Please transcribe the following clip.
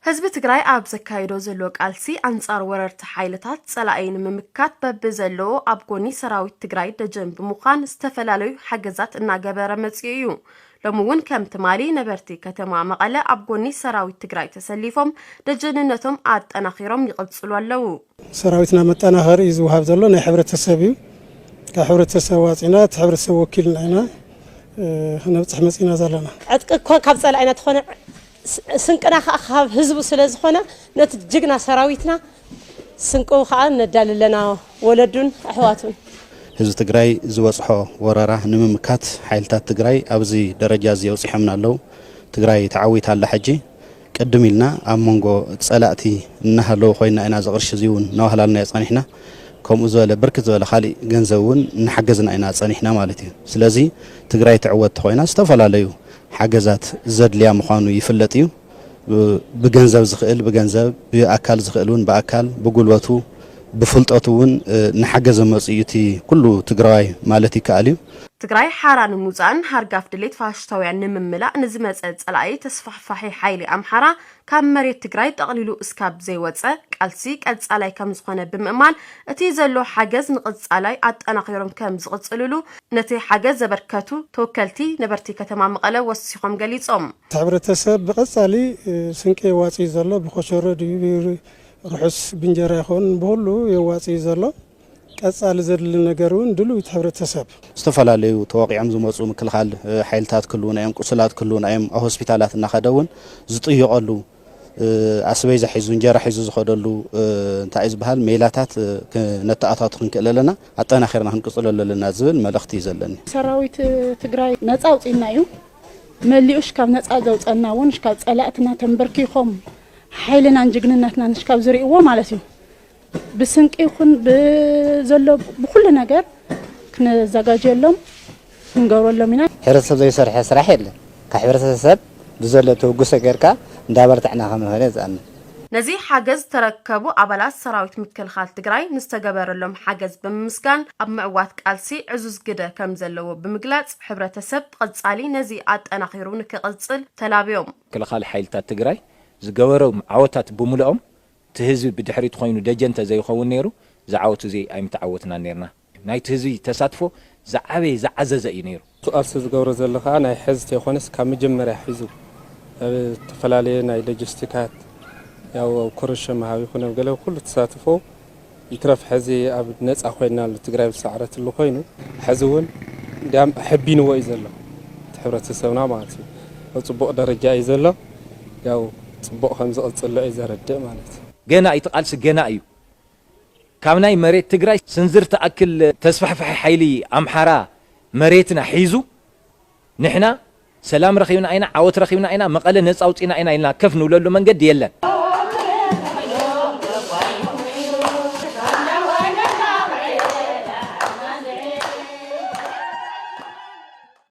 ህዝቢ ትግራይ ኣብ ዘካየዶ ዘሎ ቃልሲ ኣንጻር ወረርቲ ሓይልታት ጸላኢ ንምምካት በብዘለዎ ኣብ ጎኒ ሰራዊት ትግራይ ደጀን ብምዃን ዝተፈላለዩ ሓገዛት እናገበረ መጺኡ እዩ። ሎሚ እውን ከም ትማሊ ነበርቲ ከተማ መቐለ ኣብ ጎኒ ሰራዊት ትግራይ ተሰሊፎም ደጀንነቶም ኣጠናኺሮም ይቕጽሉ ኣለዉ። ሰራዊትና መጠናኸሪ እዩ ዝወሃብ ዘሎ፣ ናይ ሕብረተሰብ እዩ። ካብ ሕብረተሰብ ዋፂና እቲ ሕብረተሰብ ወኪልና ኢና ክነብፅሕ መፂና ዘለና። ዕጥቂ እኮ ካብ ፀላኢና ተኾነ ስንቅና ከዓ ካብ ህዝቡ ስለ ዝኾነ ነቲ ጅግና ሰራዊትና ስንቁ ከዓ ነዳልለና ወለዱን ኣሕዋቱን። ህዝቢ ትግራይ ዝበፅሖ ወረራ ንምምካት ሓይልታት ትግራይ ኣብዚ ደረጃ እዚ የውፅሖምና ኣለዉ። ትግራይ ተዓዊታ ኣላ። ሕጂ ቅድም ኢልና ኣብ መንጎ ፀላእቲ እናሃለዉ ኮይና ኢና እዚ ቅርሺ እዚ እውን ነዋህላልና ጸኒሕና። ከምኡ ዝበለ ብርክት ዝበለ ካሊእ ገንዘብ እውን እናሓገዝና ኢና ጸኒሕና ማለት እዩ። ስለዚ ትግራይ ትዕወት ተኾይና ዝተፈላለዩ ሓገዛት ዘድልያ ምዃኑ ይፍለጥ እዩ። ብገንዘብ ዝኽእል ብገንዘብ፣ ብኣካል ዝኽእል እውን ብኣካል፣ ብጉልበቱ፣ ብፍልጠቱ እውን እናሓገዘ መፂኡ እቲ ኩሉ ትግራዋይ ማለት ይከኣል እዩ። ትግራይ ሓራ ንምውፃእን ሃርጋፍ ድሌት ፋሽስታውያን ንምምላእ ንዝመፀ ፀላኢ ተስፋሕፋሒ ሓይሊ ኣምሓራ ካብ መሬት ትግራይ ጠቕሊሉ እስካብ ዘይወፀ ቃልሲ ቀፃላይ ከምዝኾነ ብምእማን እቲ ዘሎ ሓገዝ ንቕፃላይ ኣጠናኺሮም ከም ዝቕፅልሉ ነቲ ሓገዝ ዘበርከቱ ተወከልቲ ነበርቲ ከተማ መቐለ ወሲኾም ገሊፆም። እቲ ሕብረተሰብ ብቐፃሊ ስንቂ የዋፅእ ዘሎ፣ ብኮሸሮ ድዩ ርሑስ ብንጀራ ይኸውን ብሁሉ የዋፅእ ዘሎ። ቀፃሊ ዘድሊ ነገር እውን ድልው እቲ ሕብረተሰብ። ዝተፈላለዩ ተወቂዖም ዝመፁ ምክልኻል ሓይልታት ክህልዉና እዮም፣ ቁሱላት ክህልዉና እዮም። ኣብ ሆስፒታላት እናኸደ እውን ዝጥይቐሉ ኣስቤዛ ሒዙ እንጀራ ሒዙ ዝኸደሉ እንታይ እዩ ዝበሃል ሜላታት ክነተኣታቱ ክንክእል ኣለና፣ ኣጠናኺርና ክንቅፅለሉ ኣለና ዝብል መልእኽቲ እዩ ዘለኒ። ሰራዊት ትግራይ ነፃ ኣውፂእና እዩ መሊኡ ሽካብ ነፃ ዘውፀና እውን ሽካብ ፀላእትና ተንበርኪኾም ሓይልናን ጅግንነትናን ሽካብ ዝርእይዎ ማለት እዩ። ብስንቂ ይኹን ብዘሎ ብኩሉ ነገር ክነዘጋጀሎም ክንገብረሎም ኢና። ሕብረተሰብ ዘይሰርሐ ስራሕ የለን። ካብ ሕብረተሰብ ብዘሎ ተበግሶ ጌርካ እንዳበርተዕና ከም ንኸደ ዝኣምን። ነዚ ሓገዝ ዝተረከቡ ኣባላት ሰራዊት ምክልኻል ትግራይ ንዝተገበረሎም ሓገዝ ብምምስጋን ኣብ ምዕዋት ቃልሲ ዕዙዝ ግደ ከም ዘለዎ ብምግላፅ ሕብረተሰብ ብቐፃሊ ነዚ ኣጠናኺሩ ንክቕፅል ተላብዮም። ምክልኻል ሓይልታት ትግራይ ዝገበሮም ዓወታት ብምልኦም እቲ ህዝቢ ብድሕሪት ኮይኑ ደጀን ተዘይኸውን ነይሩ እዚ ዓወት እዚ ኣይምተዓወትናን ነይርና። ናይቲ ህዝቢ ተሳትፎ ዝዓበየ ዝዓዘዘ እዩ ነይሩ። ቃልሲ ዝገብሮ ዘሎ ከዓ ናይ ሕዚ ተይኮነስ ካብ መጀመርያ ሒዙ ኣብ ዝተፈላለየ ናይ ሎጂስቲካት ያው ኮረሸ መሃብ ይኹን ኣብ ገለ ኩሉ ተሳትፎ ይትረፍ ሕዚ ኣብ ነፃ ኮይናሉ ትግራይ ዝሰዕረትሉ ኮይኑ ሕዚ እውን እንዲያም ኣሐቢንዎ እዩ ዘሎ እቲ ሕብረተሰብና ማለት እዩ። ኣብ ፅቡቕ ደረጃ እዩ ዘሎ። ያው ፅቡቕ ከም ዝቕፅሎ እዩ ዘረድእ ማለት እዩ። ገና እቲ ቃልሲ ገና እዩ። ካብ ናይ መሬት ትግራይ ስንዝር ትኣክል ተስፋሕፋሒ ሓይሊ ኣምሓራ መሬትና ሒዙ ንሕና ሰላም ረኺብና ኢና፣ ዓወት ረኺብና ኢና፣ መቐለ ነፃ ኣውፂና ኢና ኢልና ከፍ ንብለሉ መንገዲ የለን።